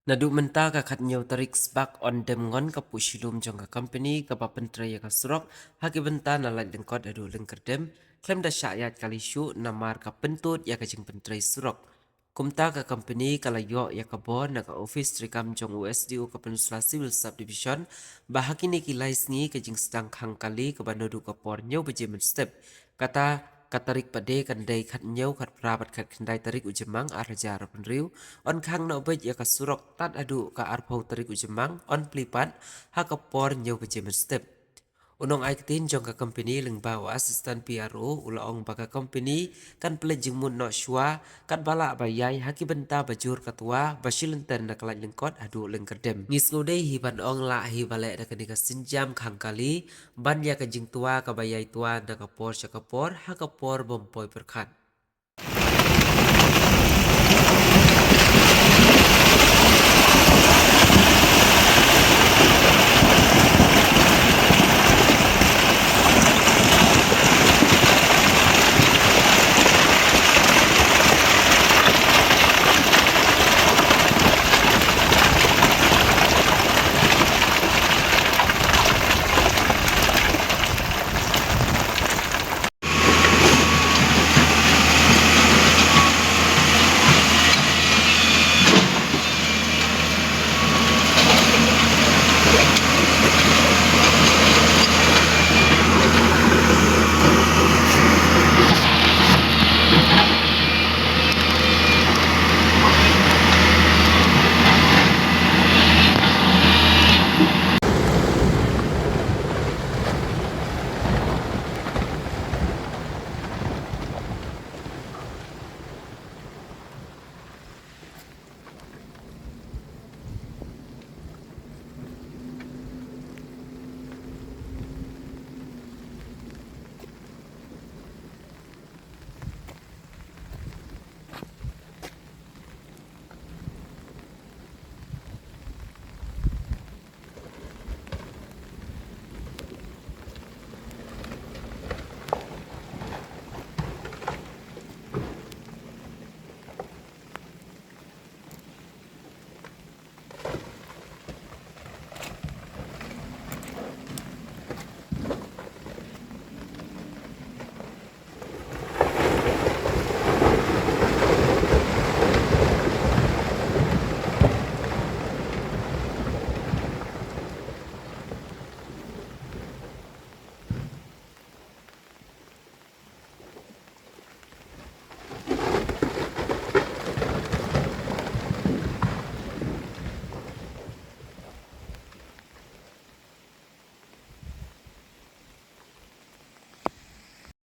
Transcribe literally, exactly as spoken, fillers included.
Naduh mynta ka khathynñiew tarik Sbak yn dem ngon ka puh shilum jong ka company kaba pyntrei ïa ka surok ha ki bynta na Laityngkot haduh Lyngkyrdem, khlem da shah ïaid kali shuh namar ka pyntud ïa ka jingpyntrei surok. Kumta ka company ka la ïoh ïa ka bor na ka ophis treikam jong u S D O ka Peninsula Civil Subdivision ba ha kine ki lai sngi ka jingsdang khang kali kaba naduh ka por hynñiew baje mynstep, kata ka tarik pat de kan dei khathynñiew, khatphra bad khatkhyndai tarik u Jymmang ar hajar arphew hynriew, yn khang noh beit ïa ka surok tad haduh ka arphew tarik u Jymmang, yn plie pat ha ka por hynñiew baje mynstep. U nongai ktien jong ka company lyngba u Assistant P R O u la ong ba ka company kan pynleit jingmut noh shuwa katba lah ba ïai ha ki bynta ba jur ka twa ba shi lynter na ka Laityngkot haduh Lyngkyrdem. Ngi sngewdei hi ban ong lah hi ba leh da kane ka sienjam khang kali ban ïa ka jingtwa kaba ïai twa na ka por sha ka por ha ka por bym poi pyrkhat.